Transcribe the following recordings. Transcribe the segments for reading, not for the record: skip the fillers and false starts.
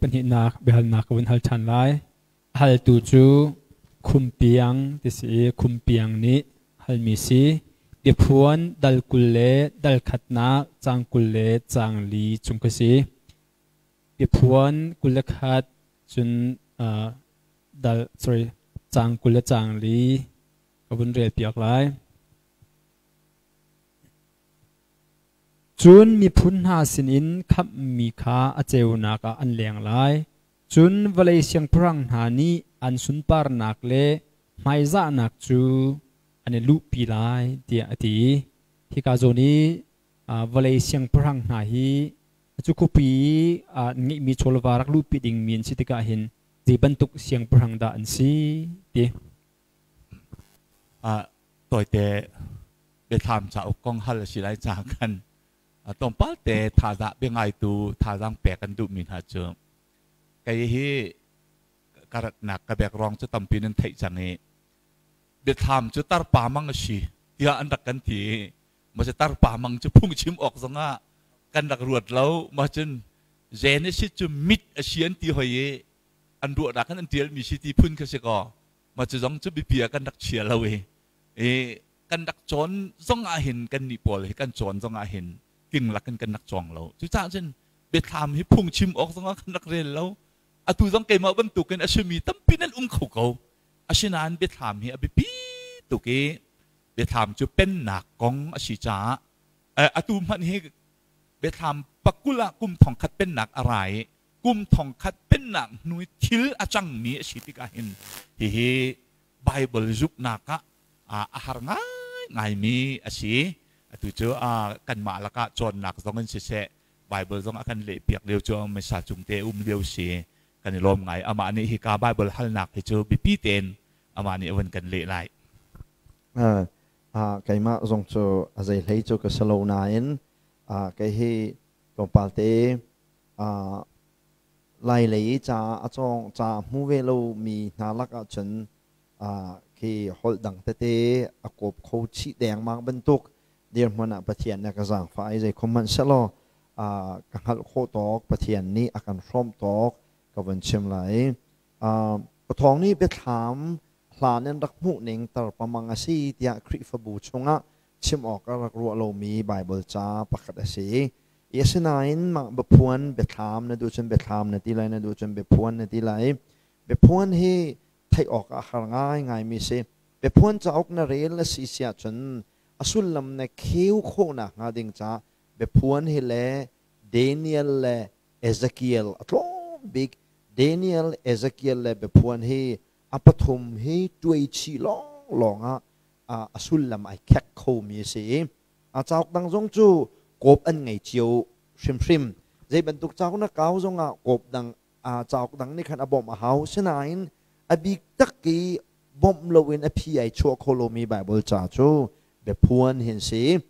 Pahnihnak biahalnak ka vun hal ṭhan lai. A haltu cu Khumpiang ti si i Khumpiang nih halmi si. Biaphuan dal 20 le dal khatnak caang 20 le caang li chung ka si. Biaphuan 21 cun dal sorry caang 20 le caang li ka vun rel piak lai. Cun miphun hna sinin khamhmi kha a ceunak ah an leng lai. Cun vawlei siangpahrang hna nih an sunparnak le hmaizahnak cu an i luhpi lai, tiah a ti. Hika zawn i vawlei siangpahrang hna hi cu khuapi i ngeihmi chawlva rak luhpi dingmi an si tikah hin zei bantuk siangpahrang dah an si ti. Tawite biathlam cauk kong hal a si lai ca khan tlawmpal te thazaang biangaitu thazaang pek an duhmi hna cu kei hi ka ratnak ka background cu tampi nan theih cang i biathlam cu tarpa mang a si tiah an rak kan ti i mah tarpa mang cu phungchim awk zongah kan rak ruat lo. Mah cun Genesis cu mit a si an ti hoi i an ruahnak kan an tialmi si ti phun kha si kaw mah cu zong cu biapi ah kan rak chia lo i kan rak cawn zong ah hin kan nih pawl hi kan cawn zong ah hin king lak in kan rak cawng lo. Cucaah cun biathlam hi phungchim awk zong ah kan rak rel lo. Atu zong keimah bantukin a simi tampi nan um kho ko. Asinain biathlam hi a biapi tuk i biathlam cu pennak kong a si caah atu hmanh hi biathlam pakul ah kum thongkhat pennak a ra i kum thongkhat pennak hnu i thil a cangmi a si tikah hin hihi Bible zumhnak ah a har ngaingaimi a si. Atu cu kanmah lakah cawnnak zong in siseh, Bible zong a kan lehpiak lio cu Mesa cung te um lio si. Kan i lawm ngai. Amah nih hika Bible halnak hi cu biapi tein amah nih a vun kan leh lai. Keimah zong cu a zei hlei cu ka si lo nain kei hi tlawmpal te Lai lei i ca a cawng ca a hmu ve lomi hna lakah cun khi holh dang tete a kawp kho chih dengmang bantuk dirhmun ah Pathian nih a ka zaangfah i zeikhom hmanh sehlaw ka hngalh khawh tawk Pathian nih a kan hrawmh tawk ka vun chim lai. Pathawng nih biathlam hlan in rak hmuh ning tarpamang a si tiah Khrihfabu chungah chim awk a rak ruah lomi Baibal ca pakhat a si. I asinain mah biaphuan biathlam na duh cun biathlam na ti lai, na duh cun biaphuan na ti lai. Biaphuan hi theih awk ah har ngaingaimi si. Biaphuan cauk na rel a si si ahcun a sullam na kheu khawhnak hnga ding caah biaphuan hi le Daniel le Ezekiel a tlawm bik. Daniel, Ezekiel le biaphuan hi a pathum hi tuai chih lawnglawng ah a sullam ai khek khomi a si i a cauk dang zong cu kawp an ngei cio hrimhrim. Zei bantuk cauk na kau zongah kawp dang cauk dang nih khan a bawmh a hau. Sinain a bik tak i bawmh loin a phi ai chuah kho lomi Baibal ca cu biaphuan hin si.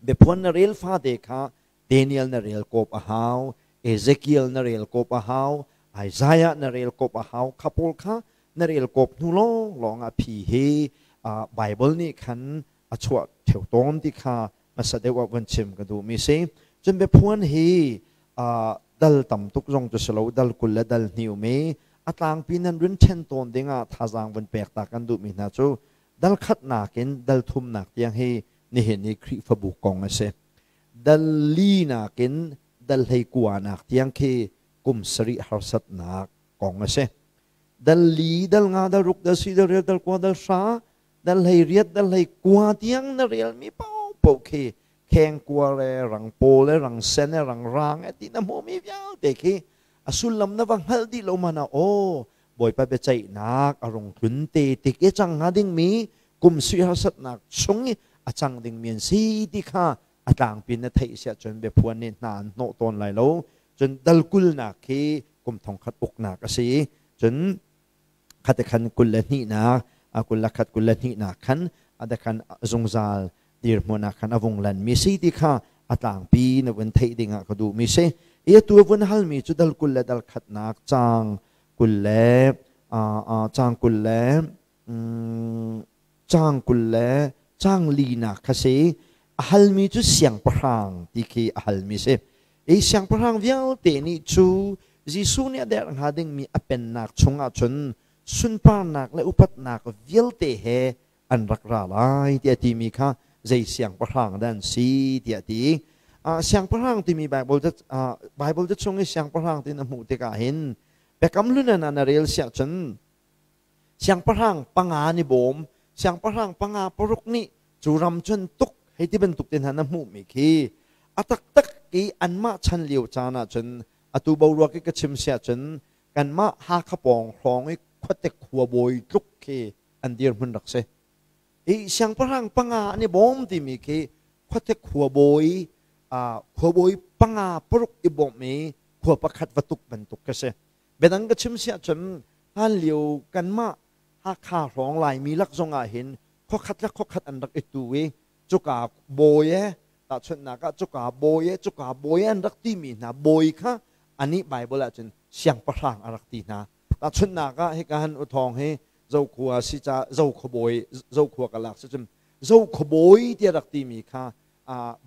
Biaphuan na rel fate kha Daniel na rel kawp a hau, Ezekiel na rel kawp a hau, Isaiah na rel kawp a hau. Kha pawl kha na rel kawp hnu lawng lawng ah phi hi Bible nih khan a chuah theu tawn ti kha hmasa deuh ah vun chim ka duhmi si. Cun biaphuan hi dal tam tuk zong cu si lo, dal 20 le dal hnih um i a tlangpi nan run ṭhen tawn dingah thazaang vun pek ta kan duhmi hna cu dal khatnak in dal thumnak tiang hi nihin hi Khrihfabu kong a si. Dal linak in dal 19nak tiang khi kum sarih harsatnak kong a si. Dal li, dal nga, dal ruk, dal si, dal riat, dal kua, dal hra, dal hlei riat, dal hlei kua tiang na relmi paohpaoh khi khengkua le rang paw le rang sen le rang rang e ti na hmuhmi vialte khi a sullam na va hngalh dih lo man ah aw Bawipa biaceihnak a rung tlun te tik i cang hnga dingmi kum sui harsatnak chung i a cang dingmi an si ti kha a tlangpi na theih siah cun biaphuan nih hna an hnawh tawn lai lo. Cun dal 20nak khi kum 1000 uknak a si. Cun khate khan 21nak, 21, 22nak khan adakhan zungzal dirhmun ah khan a vung lan mi si ti kha a tlangpi na vun theih ding ah ka duh mi si. I atu vun hal mi cu dal 20 le dal khatnak caang 20 le caang 20 le caang 20 le caang linak kha si. A halmi cu siangpahrang ti khi a halmi si. I siangpahrang vialte nih cu Jesuh nih a derh hnga dingmi a pennak chungah cun sunparnak le upatnak vialte he an rak ra lai tiah timi kha zei siangpahrang dah an si tiah ti. Siangpahrang timi Bible Bible te chung i siangpahrang tin a hmuh tikah hin Biakam Hlun ah na rel siah cun siangpahrang panga ni bawm, siangpahrang panga paruk nih cu ram cun tuk hei ti bantuk te hna na hmuhmi khi a taktak i anmah chan lio caan ah cun atu boruak i ka chim siah cun kanmah Hakha pawng hrawng i khuate khua bawi tluk khi an dirhmun rak si. I siangpahrang panga an i bawm timi khi khuate khuabawi khuabawi panga paruk i bawmh i khua pakhat va tuk bantuk ka si. Biadang ka chim siah cun hlan lio kanmah Hakha hrawng Laimi lak zong ah hin khuakhat le khuakhat an rak i tu i cuka bawi e tahchunhnak ah cuka bawi e cuka bawi an rak timi hna bawi kha anih Bible ah cun siangpahrang a rak ti hna. Tahchunhnak ah hika han uthawng hi Zokhua si ca Zokhuabawi Zokhua ka lak si cun Zokhuabawi tiah rak timi kha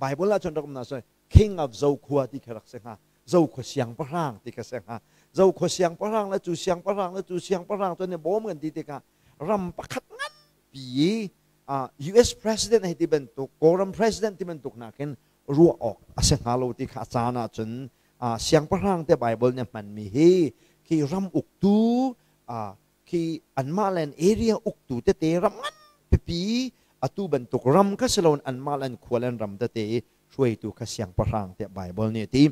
Bible ah cun rak um na so King of Zokhua ti kha rak si hnga. Zokhua siangpahrang ti kha si hnga. Zokhua siangpahrang le cu siangpahrang le cu siangpahrang cu ne bawm kan ti tikah ram pakhat nganpi US president hei ti bantuk Kawlram president ti bantuk nakin ruah awk a si hnga lo ti kha a caan ah cun siangpahrang te Bible nih a hmanmi hi khi ram uktu khi anmah len area uktu tete ram ngan pipi atu bantuk ram kha si loin anmah len khua len ram tete i hruaitu kha siangpahrang tiah Bible nih a ti.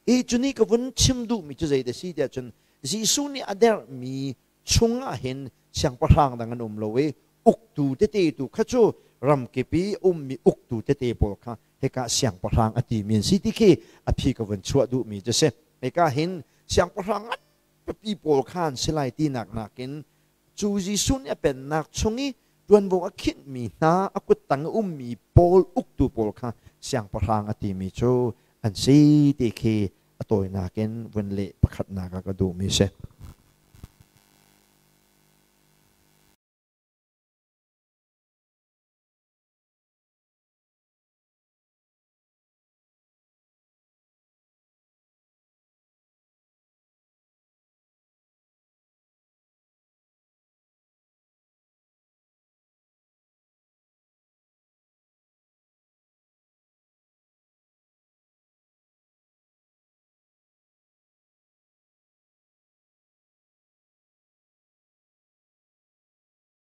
I cuni ka vun chim duhmi cu zei da si tiah cun Jesuh nih a derhmi chungah hin siangpahrang dang an um lo i uktu tete tu kha cu ramkip i ummi uktu tete pawl kha hika siangpahrang a timi an si ti khi a phi ka vun chuah duhmi cu si. Hika hin siangpahrang ngan pipi pawl kha an si lai tinak nakin cu Jesuh nih a pennak chung i ṭuanvo a khinhmi hna a kuttang a ummi pawl uktu pawl kha siangpahrang a timi cu an si ti khi a tawinak in vun leh pakhatnak ah ka duhmi si.